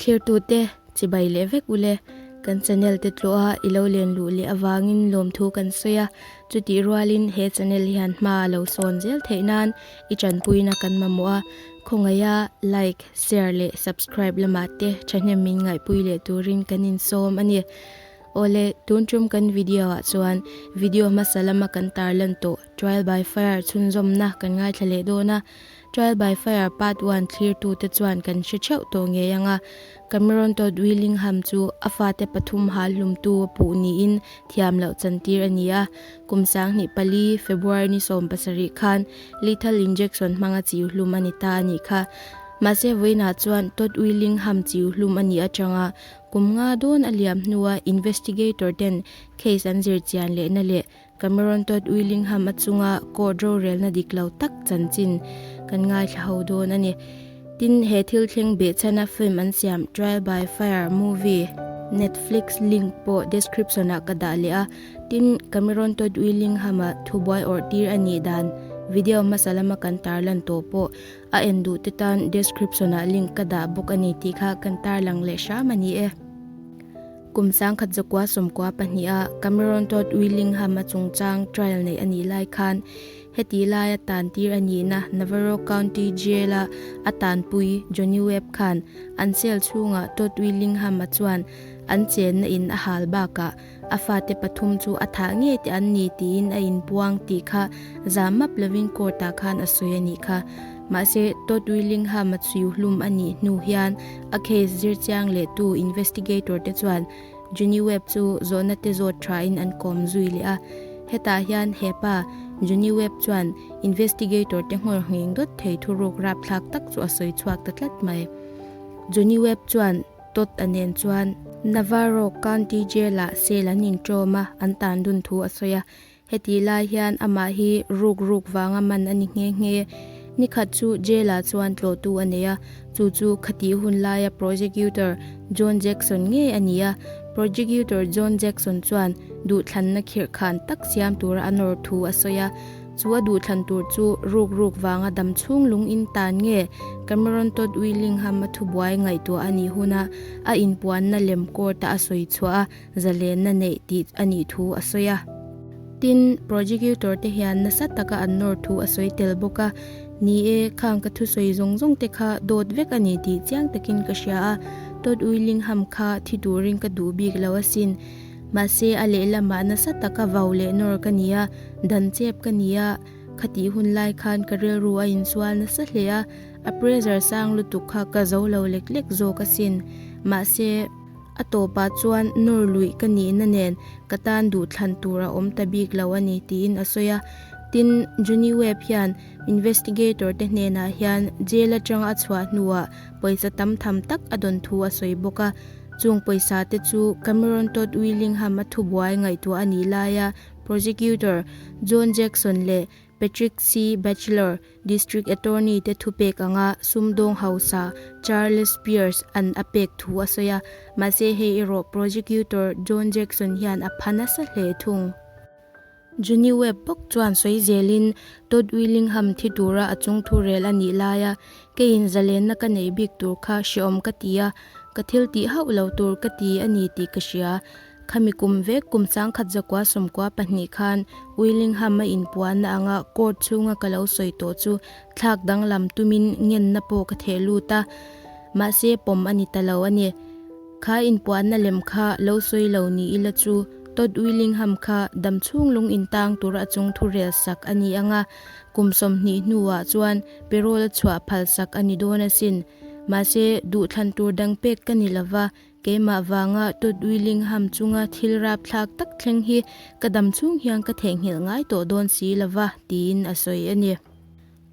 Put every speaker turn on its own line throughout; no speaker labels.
Thlirtute, chibai leh vek ule. Kan channel te tlawha i lo len luh leh avangin lawmthu kan sawi a, chutih rualin he channel hian hma a lo sawn zel theih nan i tanpuina kan mamawh a, khawngaiha like, share leh subscribe lamah te thahnem min ngaihpui leh turin kan insawm a ni. Awle, tun tum kan video ah chuan video hmasa lama kan tarlan tawh Trial by Fire chhunzawmna kan ngaithla leh dawn a, Trial by Fire Part One thlirtute chuan kan hre theuh tawh ngei ang a, Cameron Todd Willingham chu a fate pathum hal hlumtu a puh niin thiam loh chantir a ni a, kum 2004 February ni 17 khan lethal injection hmanga chiu hlum a ni ta a nih kha. Mahse vawiinah chuan Todd Willingham chiu hlum a nih atanga kum nga dawn a liam hnua investigator ten case an zir chian lehna leh Cameron Todd Willingham a chunga court rorelna dik lo tak chanchin kan ngaithla ho dawn a ni. Tin, he thil thleng behchhana film an siam Trial by Fire movie Netflix link pawh description ah ka dah leh a. Tin, Cameron Todd Willingham a thubuai awrh tir a nih dan video hmasa lama kan tarlan tawh pawh a en duh te tan description ah link ka dah bawk a ni tih kha kan tarlang leh hram a ni e. Kum 1992 a Cameron Todd Willingham a chungchang trial neih a nih lai khan heti laia tantir a nihna Navarro County Jail-a a tanpui Johnny Webb khan an cell chhungah Todd Willingham-a chuan an chenna in a hal bakah a fate pathum chu a thah ngei te an ni tiin a inpuang tih kha zam map lovin court-ah khan a sawi a nih kha. Mahse, Todd Willingham-a chhiu hlum a nih hnu hian a case zir chiang lehtu investigator te chuan Johnny Webb chu zawhna te zawt thain an kawm zui leh a. Hetah hian he pa, Johnny Webb chuan investigator te nghawr ngheng dawt thei thuruk rapthlak tak chu a sawi chhuak ta tlat mai. Johnny Webb chuan Todd a nen chuan Navarro County Jail-ah cell an inṭawm a, an tan dun thu a sawi a. Hetih lai hian amah hi ruk ruk vanga man a ni nghe nghe. Nikhat chu jail-ah chuan tlawhtu a nei a, chu chu khatih hun laia Prosecutor John Jackson ngei a ni a. Prosecutor John Jackson chuan duhthlanna khirhkhan tak siam tura a nawr thu a sawi a. Chu a duhthlan tur chu ruk ruk vanga dam chhung lung in tan nge Cameron Todd Willingham a thubuai ngaihtuah a nih huna a inpuanna lem court-a a sawi chhuah a, zalenna neih tih a nih thu a sawi a. Tin, prosecutor te hian nasa taka an nawr thu a sawi tel bawk a, Ni e, khang ka thusawi zawng zawng te kha dawt vek a ni tih chiang takin ka hria a, Todd Willingham kha thi turin ka duh bik lo asin. Mahse, a lehlamah nasa taka vau leh nawr ka ni a, dan chep ka ni a, khatih hun lai khan ka rilru a insual nasa hle a, a pressure sang lutuk kha ka zo lo lek lek zawk asin. Mahse. A tawpah chuan nawr luih ka nihna nen ka tan duhthlan tur a awm ta bik lo a ni tiin a sawi a. Tin, Johnny Webb hian investigator te hnenah hian jail atanga a chhuah hnuah pawisa tam tham tak a dawn thu a sawi bawk a. Chung pawisa te chu Cameron Todd Willingham a thubuai ngaihtuah a nih laia prosecutor John Jackson leh Patrick C. Batchelor, District Attorney te thupek anga sumdawng hausa Charles Pierce an a pek thu a sawi a, mahse hei erawh Prosecutor John Jackson hian a pha nasa hle thung. Johnny Webb bawk chuan sawi zelin Todd Willingham thi tura a chung thu rel a nih laia keiin zalenna ka neih bik tur kha hreawm ka ti a, ka thil tih hauh lo tur ka ti a ni tih ka hria. Khami kum vek kum 1992 khan Willingham a inpuanna anga court chhunga ka lo sawi tawh chu thlak danglam tumin ngenna pawh ka theh lut a, mahse pawm a ni ta lo a ni. Kha inpuanna lem kha lo sawi lo ni ila chu Todd Willingham kha dam chhung lung intang tura a chung thu rel sak a ni anga, kum 20 hnuah chuan parole a chhuah phal sak a ni dawn asin. Mahse duhthlan tur dang pek ka ni lova, Keimah vanga Todd Willingham chunga thil rapthlak tak thleng hi ka dam chhung hian ka theihnghilh ngai tawh dawn si lova, tiin a sawi a ni.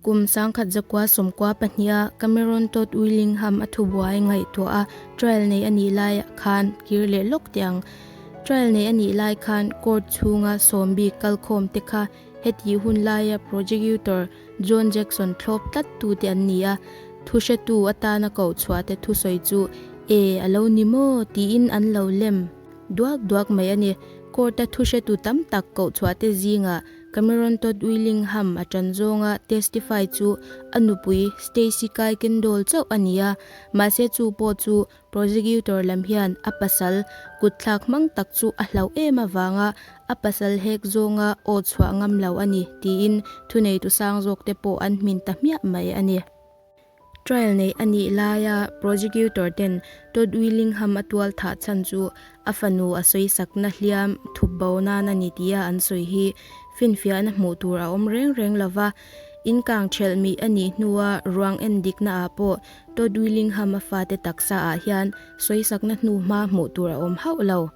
Kum 1992 a Cameron Todd Willingham a thubuai ngaihtuah a trial nei a nih lai khan kir leh lawk teh ang. Trial nei a nih lai khan court chhunga sawmbik kalkhawm te kha hetih hun laia prosecutor John Jackson thlawp tlat tute an ni a, thuhretu atana koh chhuah te thusawi chu E, a lo ni maw? tiin an lo lem duak duak mai a ni. Court-a thuhretu tam tak koh chhuah te zingah Cameron Todd Willingham a ṭan zawnga testify chu a nupui Stacey Kuykendall chauh a ni a, mahse chu pawh chu Prosecutor lam hian a pasal kutthlak hmang tak chu a hlauh em avanga a pasal hek zawnga aw chhuah ngam lo a ni tiin thuneitu sang zawkte pawh an hmin ta hmiah mai a ni. Trial neih a nih laia prosecutor ten Todd Willingham a tual thah chhan chu a fanu a sawisakna hliam thup bo nan a ni tia an sawi hi finfiahna hmuh tur a awm reng reng lova, in kang thelh mih a nih hnua ruang en dikna ah pawh Todd Willingham a fate taksa ah hian sawisakna hnu hma hmuh tur a awm hauh lo.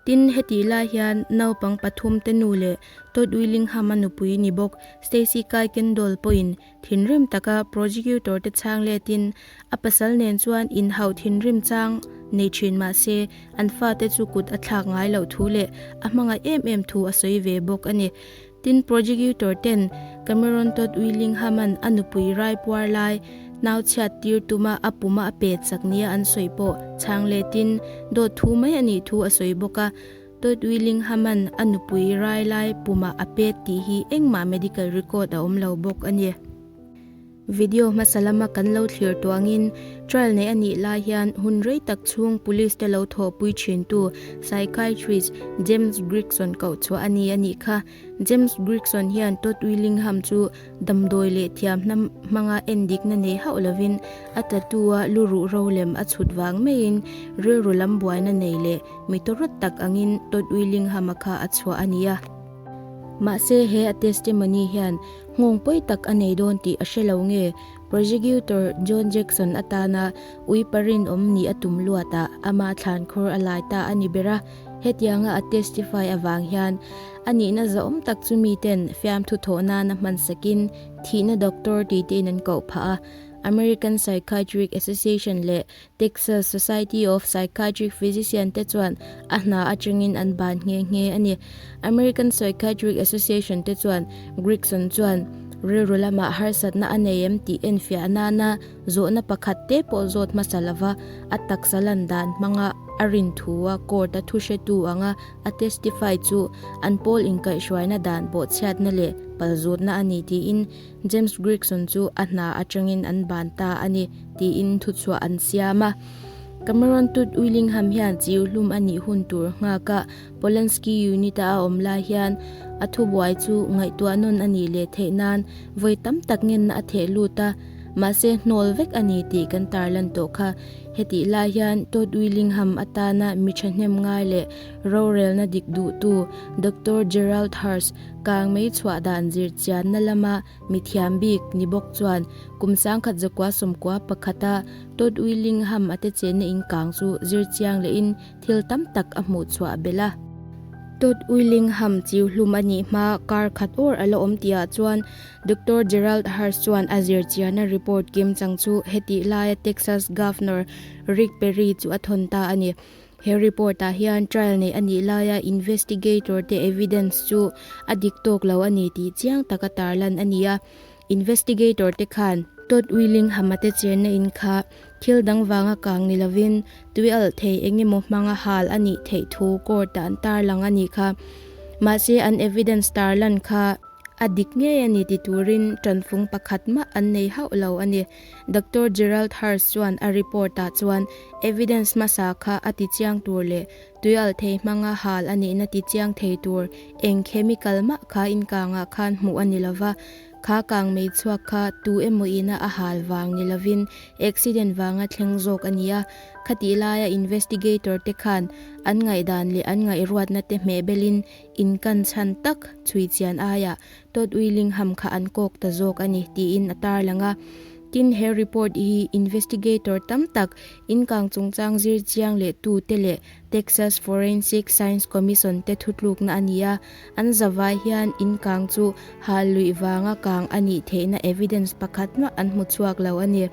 Tin, hetih lai hian naupang pathum te nu leh Todd Willingham a nupui ni bawk Stacey Kuykendall pawhin thinrim taka prosecutor te chhang letin a pasal nen chuan inhauh thinrim chang nei thin mah se an fate chu kut a thlak ngai loh thu leh a hmangaih em em thu a sawi ve bawk a ni. Tin, prosecutor ten Cameron Todd Willingham-a'n a nupui rai puar lai nau chhiat tir tuma a puma a pet chak nia an sawi pawh chhang letin dawt thu mai a nih thu a sawi bawk a. Todd Willingham-a'n a nupui rai lai puma a pet tih hi engmah medical record a awm lo bawk a ni. Video hmasa lama kan lo thlir tuangin trial nei a nih lai hian hun rei tak chhung police te lo thawhpui thintu psychiatrist James Grigson koh chhuah a ni a nih kha. James Grigson hian Todd Willingham chu damdawi leh thiamhna hmanga endikna nei hauh lovin a tattoo a luruh rolem a chhut vang maiin rilru lam buaina nei leh mi tawrawt tak angin Todd Willingham-a kha a chhuah a ni a. Mahse he a testimony hian nghawng pawi tak a nei dawn tih a hre lo nge Prosecutor John Jackson atana ui parinawm nih a tum luatah ama thlankhur a lai ta a ni ber a, hetianga a testify avang hian a nihna zahawm tak chu miten fiamthu thawh nana hmansakin thihna doctor tih tein an koh phah a, American Psychiatric Association leh Texas Society of Psychiatric Physician te chuan a hna atangin an ban nghe nghe a ni. American Psychiatric Association te chuan Grigson chuan rilru lamah harsatna a nei em tih enfiah nana zawhna pakhat te pawh zawt hmasa lova a taksa lan dan hmanga a rin thu a court a thu hretu anga a testify chu an pawl inkaihhruaina dan bawhchhiatna leh palzutna a ni tiin James Grigson chu a hna atangin an ban ta a ni, tiin thuchhuah an siam a. Cameron Todd Willingham hian chiu hlum a nih hun tur nghaka Pulaski Unit-a a awm lai hian a thubuai chu ngaihtuah nawn a nih leh theih nan vawi tam tak ngenna a theh lut a, mahse hnawl vek a ni tih kan tarlan tawh kha. Hetih lai hian Todd Willingham atana mi thahnem ngai leh rorelna dik duhtu Doctor Gerald Hurst Kang mei chhuah dan zir chianna lama mi thiam bik ni bawk chuan kum sangkhat zakua sawmkua pakhata Todd Willingham a te chenna in kang chu zir chiang lehin thil tam tak a hmuh chhuah belh a. Todd Willingham chiu hlum a nih hma kar khat awr a la awm tihah chuan Doctor Gerald Hurst chuan a zir chianna report kim chang chu hetih laia Texas Governor Rick Perry chu a thawn ta a ni. He report-ah hian trial neih a nih laia investigator te evidence chu a dik tawk lo a ni tih chiang taka tarlan a ni a. Investigator te khan Todd Willingham-a te chenna in kha thil dang vanga kang ni lovin tui alh thei eng emaw hmanga hal a nih theih thu court-ah an tarlang a nih kha. Mahse an evidence tarlan kha a dik ngei a ni ti turin tanfung pakhat mah an nei hauh lo a ni. Doctor Gerald Hurst chuan a report-ah chuan evidence hmasa kha a tichiang tur leh tuialh thei hmanga hal a nihna tichiang thei tur eng chemical mah kha inkangah khan hmuh a ni lova, kha kang mei chhuak kha tu emaw ina a hal vang ni lovin accident vanga thleng zawk a ni a, khatih laia investigator te khan an ngaihdan leh an ngaihruatna te hmehbelin inkan chhan tak chhui chian aiah Todd Willingham kha an kawk ta zawk a ni, tiin a tarlang a. Tin, he report hi investigator tam tak, inkang chungchang zir chiang leh tute leh Texas Forensic Science Commission te thutlukna a ni a. An zavai hian inkang chu hal luih vanga kang a nih theihna evidence pakhat mah an hmu chhuak lo a ni.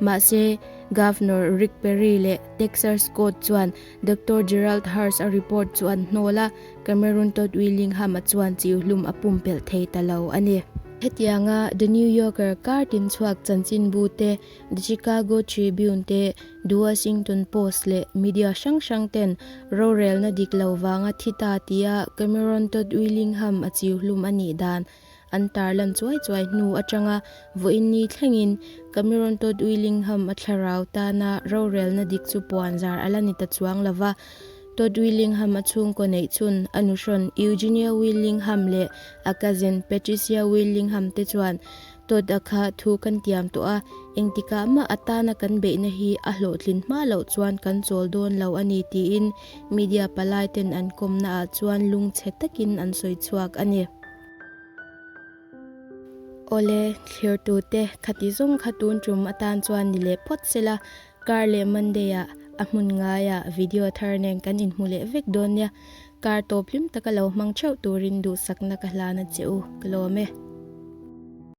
Mahse, Governor Rick Perry leh Texas Court chuan Doctor Gerald Hurst a report chu an hnawl a. Cameron Todd Willingham-a chuan chiu hlum a pumpelh thei ta lo a ni. Hetianga The New Yorker kar tin chhuak chanchinbu te, The Chicago Tribune te, The Washington Post leh media hrang hrang ten rorelna dik lo vanga thi ta tia Cameron Todd Willingham a chiu hlum a nih dan an tarlan chuai chuai hnu atanga vawiin ni thlengin Cameron Todd Willingham a thlarau tana rorelna dik chu puan zar a la ni ta chuang lova. Todd Willingham a chhungkaw neih chhun a nuhrawn Eugenia Willingham leh a cousin Patricia Willingham te chuan Todd-a kha thu kan tiam tawh a, engtikah mah a tana kan beihna hi a hlawhtlin hma loh chuan kan chawl dawn lo a ni tiin media palai ten an kawmna ah chuan lungchhe takin an sawi chhuak a ni. Awle, thlirtute khati zawng kha tun tum atan chuan ni leh phawt sela, kar leh Monday ah a hmun ngaiah video thar nen kan inhmu leh vek dawn nia. Kar tawp hlim taka lo hmang theuh turin duhsakna ka hlan a che u, ka lawm e.